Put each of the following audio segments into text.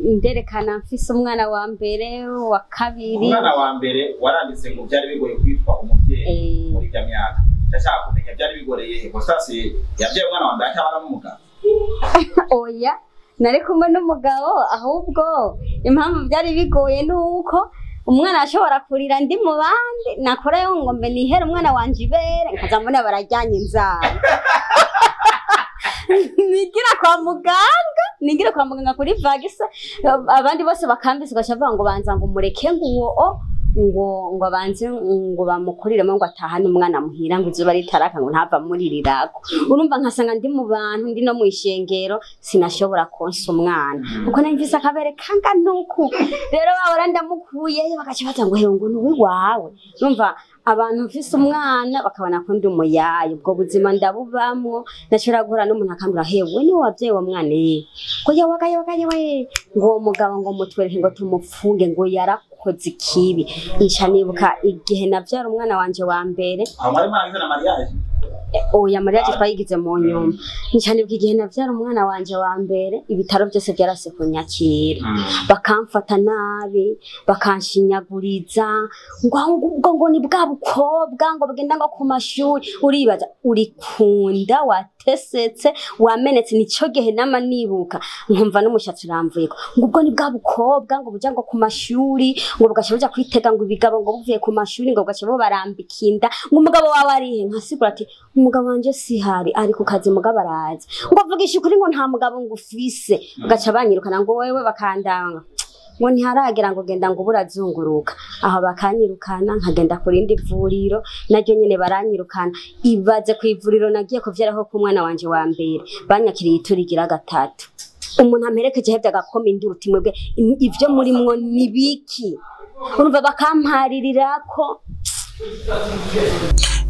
Nderekana mfise umwana wa mbere, wa kabiri. Umwana wa mbere waranditse ngo byari bigoye kwitwa umuvyeyi muri irya myaka. Ndashaka kumenya byari bigoreye Constance yabyaye umwana wa mbere atabana n'umugabo? Oya, nari kumwe n'umugabo, ahubwo impamvu byari bigoye nuko umwana ashobora kurira ndi mu bandi, nakorayo ngo mbe nihere umwana wanje ibere, nkaza mbona barajyanye inzara. Nigira kwa muganga, nigira kwa muganga kuri vagisa, abandi bose bakambise ugaca bavuga ngo banza ngo mureke ngo uwo ngo abanze ngo bamukuriremo ngo atahane umwana muhira ngo izuba ritaraka ngo ntava muririrako. Urumva nkasanga ndi mu bantu, ndi no mu ishengero, sinashobora konsa umwana kuko nari mfise akabere kangana uku. Rero bahora ndamukuyeyo bagaca baza ngo hewe ngo ni uwiwawe. Urumva abantu mfise umwana bakabona ko ndi umuyaye, ubwo buzima ndabubamwo. Ndashobora guhura n'umuntu akambwira hewe ni wowe wavyaye uwo mwana ye, ngo yewe yewe yewe, ngo uwo mugabo ngo mutwereke ngo tumupfunge ngo yarakoze ikibi. Nca nibuka igihe navyara umwana wanje wa mbere. Aho mwari mwaragize na mariage? Oya, mariage twayigize mu nyuma. Nca nibuka igihe navyara umwana wanje wa mbere, ibitaro byose byarase kunyakira, bakamfata nabi, bakanshinyaguriza ngo ahubwo ngo ni bwa bukobwa ngo bugenda ngo ku mashuri. Uribaza uri kunda watesetse wamenetse. Nico gihe nama nibuka nkumva n'umushatsi uramvuyeko, ngo ubwo ni bwa bukobwa ngo buja ngo ku mashuri, ngo bugaca buja kwitega ngo ibigabo ngo buvuye ku mashuri ngo bugaca bubarambika inda, ngo umugabo wawe arihe? Nkasigura ati umugabo wanje sihari, ari ku kazi, mugabo araza. Ngo vugisha ukuri ngo nta mugabo ngo ufise. Ugaca banyirukana ngo wewe, bakandanga ngo ntiharagera ngo genda ngo burazunguruka aho, bakanyirukana nkagenda ku rindi vuriro naryo nyene baranyirukana. Ibaze ku ivuriro nagiye kuvyaraho ku mwana wanje wa mbere banyakiriye iturigira gatatu, umuntu amperekeje ahevye agakoma induru uti mwebwe ivyo murimwo ni biki? Urumva bakamparirirako.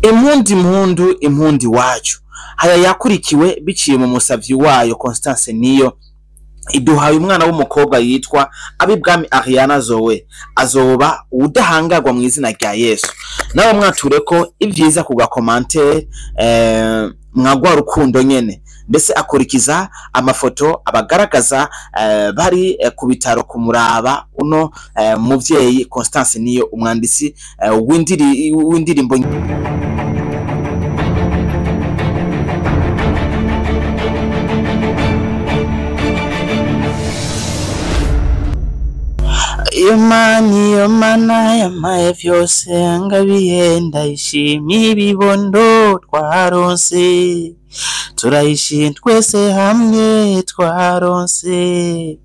Impundi impundu impundi wacu haya yakurikiwe biciye mu musavyi wayo Constance niyo iduhaye umwana w'umukobwa yitwa Abibwami Ariana Zoe, azoba udahangarwa mu izina rya Yesu. Nawe mwature ko ibyiza ku gakomantere mwagwa rukundo nyene, mbese akurikiza amafoto abagaragaza bari ku bitaro kumuraba uno muvyeyi Constance niyo, umwanditsi w'indirimbo. Iyo mana, iyo mana yampaye vyose yangabiye, ndayishimiye. Ibibondo twaronse turayishimye, twese hamwe twaronse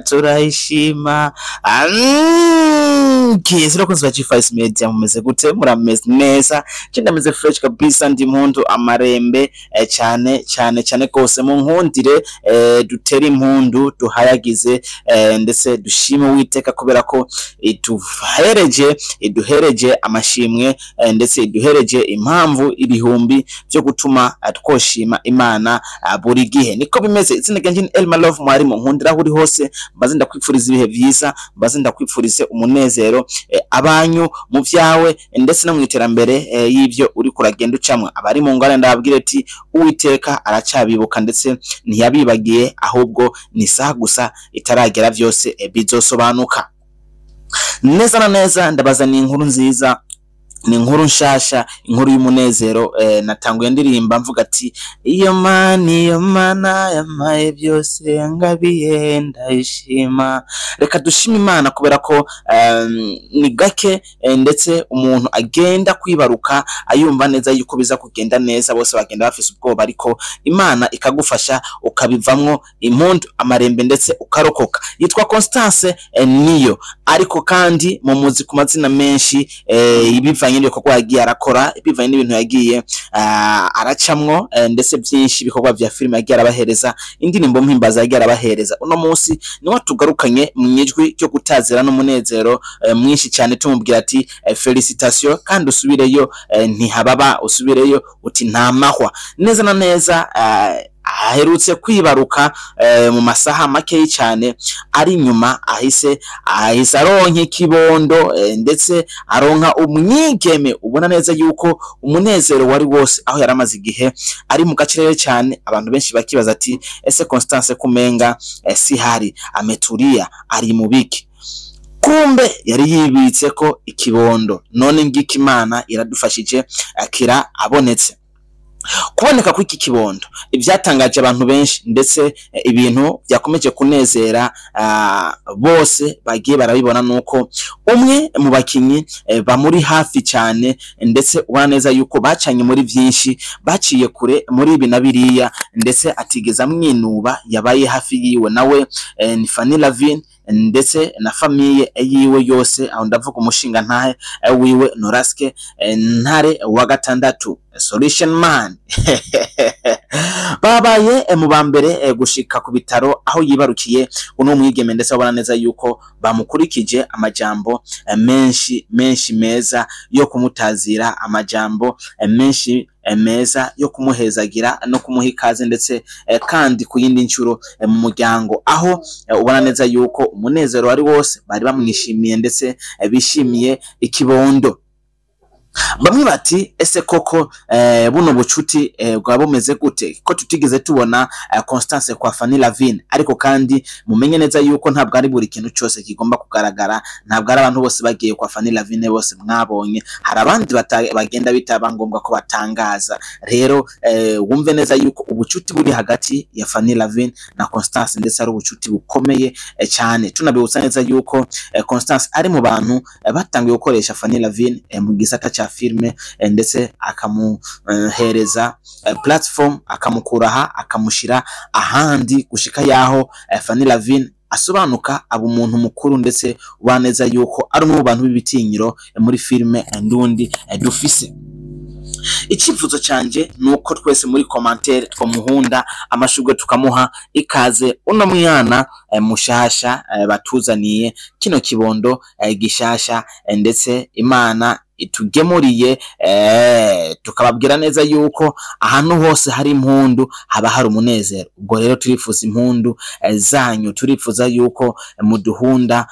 turayishima. Kezi bakunzi ba G5 Media, mumeze gute? Murameze neza? Je ndameze fresh kabisa, ndi impundu amarembe cyane cyane cyane gose. Mu nkundire dutere impundu, duhayagize ndetse dushime Uwiteka kubera ko iduhereje amashimwe ndetse iduhereje impamvu ibihumbi byo gutuma twoshima Imana buri gihe. Niko bimeze. Izina ryanje ni Elma Love Mwarimu. Nkundira aho uri hose, mbaze ndakwifuriza ibihe byiza, mbaze ndakwifurize umunezero abanyu mu vyawe ndetse no mu iterambere y'ivyo uri kuragenda ucamwa. Abari mu ngorane ndababwire ati Uwiteka aracabibuka ndetse ntiyabibagiye, ahubwo ni isaha gusa itaragera, vyose bizosobanuka neza na neza. Ndabazaniye inkuru nziza, ni inkuru nshasha, inkuru y'umunezero. Natanguye ndirimba mvuga ati iyo mana, iyo mana yampaye byose yangabiye, ndayishima. Reka dushime Imana kubera ko ni gake ndetse umuntu agenda kwibaruka ayumva neza yuko biza kugenda neza, bose bagenda bafise ubwoba, ariko Imana ikagufasha ukabivamwo impundu amarembe ndetse ukarokoka. Yitwa Constance niyo, ariko kandi mumuzi ku mazina menshi bivanye n'ibikorwa yagiye arakora, bivanye n'ibintu yagiye aracamwo ndetse byinshi, ibikorwa vya filime yagiye arabahereza, indirimbo mpimbaza yagiye arabahereza. Uno munsi niwe tugarukanye mu ijwi ryo gutazira n'umunezero mwinshi cyane, tumubwira ati félicitations kandi usubireyo ntihababa, usubireyo uti nta mahwa neza na neza. Aherutse kwibaruka mu masaha makeyi cyane ari inyuma, ahise aronka ikibondo, ndetse aronka umwigeme. Ubona neza yuko umunezero wari wose aho yaramaze igihe ari mu gacerere cyane. Abantu benshi bakibaza ati ese Constance kumenga si hari ameturia ari mubiki? Kumbe yari yibitse ko ikibondo, none ngiki Imana iradufashije akira abonetse. Kuboneka kw'iki kibondo ibyatangaje abantu benshi, ndetse ibintu byakomeje kunezera bose bagiye barabibona, nuko umwe mu bakinyi bamuri hafi cyane, ndetse ubona neza yuko bacanye muri byinshi, baciye kure muri ibi na biriya, ndetse atigeze amwinuba, yabaye hafi yiwe nawe ni Fanny Lavine ndetse na famiye yiwe yose. Aho ndavuga umushinga ntahe wiwe Noraske Ntare wa gatandatu Solution Man. Babaye mu ba mbere gushika ku bitaro aho yibarukiye uno mwigeme, ndetse babona neza yuko bamukurikije amajambo menshi menshi meza yo kumutazira, amajambo menshi meza yo kumuhezagira no kumuha ikaze, ndetse kandi ku yindi nshuro mu muryango, aho ubona neza yuko umunezero wari wose, bari bamwishimiye ndetse bishimiye ikibondo. Bamwe bati ese koko buno bucuti bwa bumeze gute ko tutigeze tubona Constance kwa Fanny Lavine? Ariko kandi mumenye neza yuko ntabwo ari buri kintu cyose kigomba kugaragara, ntabwo ari abantu bose bagiye kwa Fanny Lavine bose mwabonye, hari abandi bagenda bitaba ngombwa ko batangaza. Rero wumve neza yuko ubucuti buri hagati ya Fanny Lavine na Constance ndetse ari ubucuti bukomeye cyane. Tunabibutsa neza yuko Constance ari mu bantu batangiye gukoresha Fanny Lavine mu gisata cha filme, ndetse akamuhereza platform, akamukura aha akamushira ahandi gushika yaho Fanny Lavine asobanuka aba umuntu mukuru, ndetse ubaneza yuko ari umwe mu bantu b'ibitinyiro muri filme ndundi dufise. Icyifuzo cyanjye nuko twese muri commentaire twamuhunda amashurwe tukamuha ikaze uno mwana mushasha batuzaniye kino kibondo gishasha, ndetse Imana itugemuriye, tukababwira neza yuko ahantu hose hari impundu haba hari umunezero. Ubwo rero turifuza impundu zanyu, turifuza yuko muduhunda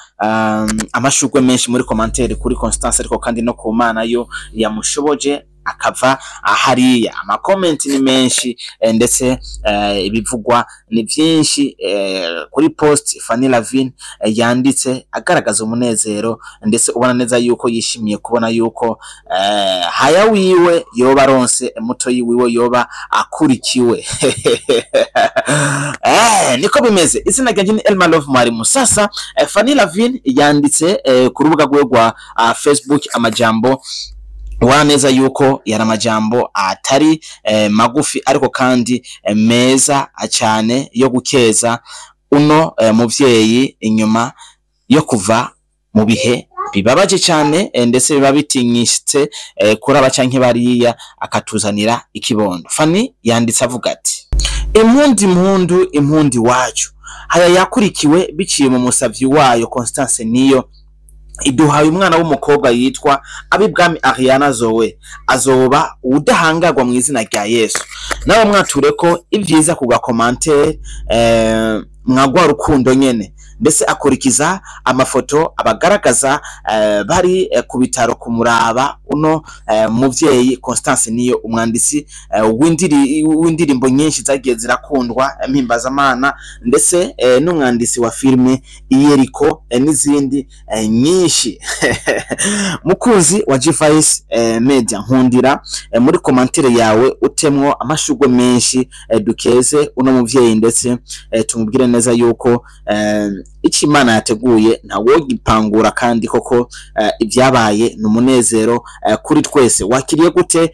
amashurwe menshi muri commentaire kuri Constance, ariko kandi no ku Mana yo yamushoboje akava hariya. Amakomenti ni menshi, ndetse ibivugwa ni byinshi kuri post Fanny Lavine yanditse agaragaza umunezero, ndetse ubona neza yuko yishimiye kubona yuko haya wiwe yoba aronse muto yiwiwe yoba akurikiwe. Niko bimeze. Izina ryanjye ni Elma Love Mwarimu. Sasa Fanny Lavine yanditse ku rubuga rwe rwa Facebook amajambo ubona neza yuko yari amajambo atari magufi, ariko kandi meza cyane yo gukeza uno muvyeyi inyuma yo kuva mu bihe bibabaje cyane, ndetse biba bitinyitse kuraba canke bariya, akatuzanira ikibondo. Fanny yanditse avuga ati impundi impundu impundi wacu haya yakurikiwe biciye mu musavyi wayo Constance niyo iduhaye umwana w'umukobwa yitwa Abibwami Ariana Zoe, azoba udahangarwa mu izina rya Yesu. Nawe mwature ko ibyiza kuga commentaire mwagwa rukundo nyene, ndetse akurikiza amafoto abagaragaza bari ku bitaro kumuraba uno muvyeyi Constance niyo, umwanditsi w'indirimbo nyinshi zagiye zirakundwa mpimbazamana, ndetse n'umwanditsi wa filme Iyeriko n'izindi nyinshi. Mukunzi wa G5 Media, nkundira muri commentaire yawe utemwo amashurwe menshi, dukeze uno muvyeyi, ndetse tumubwire neza yuko icyo Imana yateguye ntawogipangura, kandi koko ibyabaye ni umunezero kuri twese. Wakiriye gute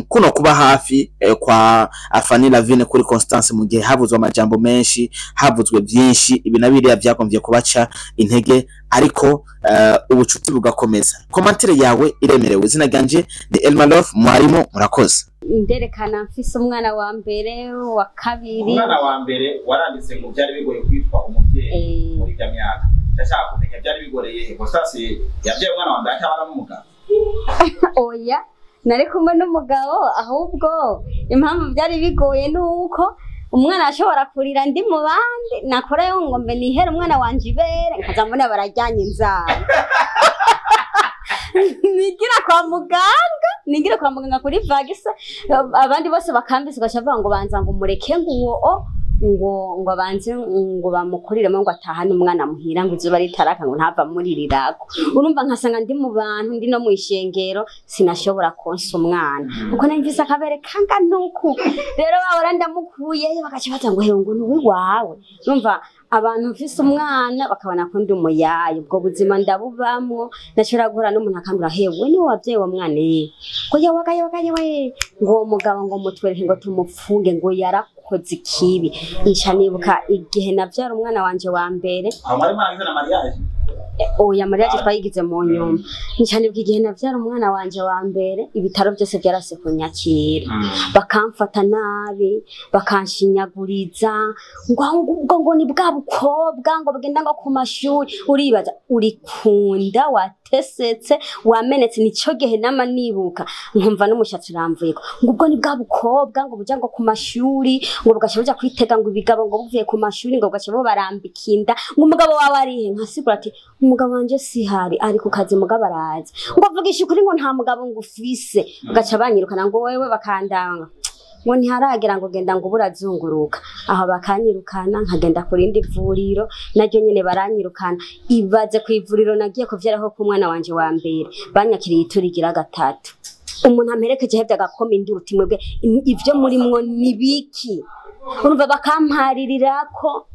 kuno kuba hafi kwa Fanny Lavine kuri Constance mu gihe havuzwe amajambo menshi, havuzwe byinshi, ibi na biriya byagombye kubaca intege, ariko ubucuti bugakomeza? Commentaire yawe iremerewe. Izina ryanje ni Elma Love Mwarimu, murakoze. Nderekana mfise umwana wa mbere wa kabiri. Umwana wa mbere waranditse ngo byari bigoye kwitwa umuvyeyi muri ya myaka. Ndashaka kumenya byari bigoreye Constance yabyaye umwana wa mbere atabara n'umugabo? Oya, nari kumwe n'umugabo, ahubwo Impamvu byari bigoye nuko umwana ashobora kurira ndi mu bandi, nakorayo ngo mbe nihere umwana wanje ibere, nkaza mbona barajyanye inzara. Nigira kwa muganga, nigira kwa muganga kuri vagisa, abandi bose bakambise ugaca bavuga ngo banza ngo mureke ngo uwo o ngo abanze ngo bamukuriremo ngo atahane umwana muhira ngo izuba ritaraka ngo ntava murirako. Urumva nkasanga ndi mu bantu, ndi no mu ishengero, sinashobora konsa umwana kuko nari mfise akabere kangana uku. Rero bahora ndamukuyeyo bagaca baza ngo hewe ngo ni uwiwawe. Urumva abantu mfise umwana bakabona ko ndi umuyaye, ubwo buzima ndabubamwo. Ndashobora guhura n'umuntu akambwira hewe ni wowe wavyaye uwo mwana ye, ngo yewe yewe yewe, ngo uwo mugabo ngo mutwereke ngo tumupfunge ngo yarakoze ikibi. Nca nibuka igihe navyara umwana wanje wa mbere. Aho mwari mwaragize na mariage? Oya, mariage twayigize mu nyuma. Nca nibuka igihe navyara umwana wanje wa mbere, ibitaro byose byarase kunyakira, bakamfata nabi, bakanshinyaguriza ngo ngo ngo ni bwa bukobwa ngo bugenda ngo ku mashuri. Uribaza uri kunda watesetse wamenetse, nico gihe nama nibuka nkumva n'umushatsi uramvuyeko, ngo ubwo ni bwa bukobwa ngo buja ngo ku mashuri, ngo bugaca buja kwitega ngo ibigabo ngo buvuye ku mashuri ngo bugaca bubarambika inda, ngo umugabo wawe arihe? Nkasigura ati umugabo wanje sihari, ari ku kazi, mugabo araza. Ngo vugisha ukuri ngo nta mugabo ngo ufise. Bagaca banyirukana ngo wewe, bakandanga ngo ntiharagera ngo genda ngo burazunguruka aho, bakanyirukana nkagenda ku rindi vuriro naryo nyene baranyirukana. Ibaze ku ivuriro nagiye kuvyaraho ku mwana wanje wa mbere banyakiriye iturigira gatatu, umuntu amperekeje ahevye agakoma induru uti mwebwe ivyo murimwo ni biki? Urumva bakamparirirako.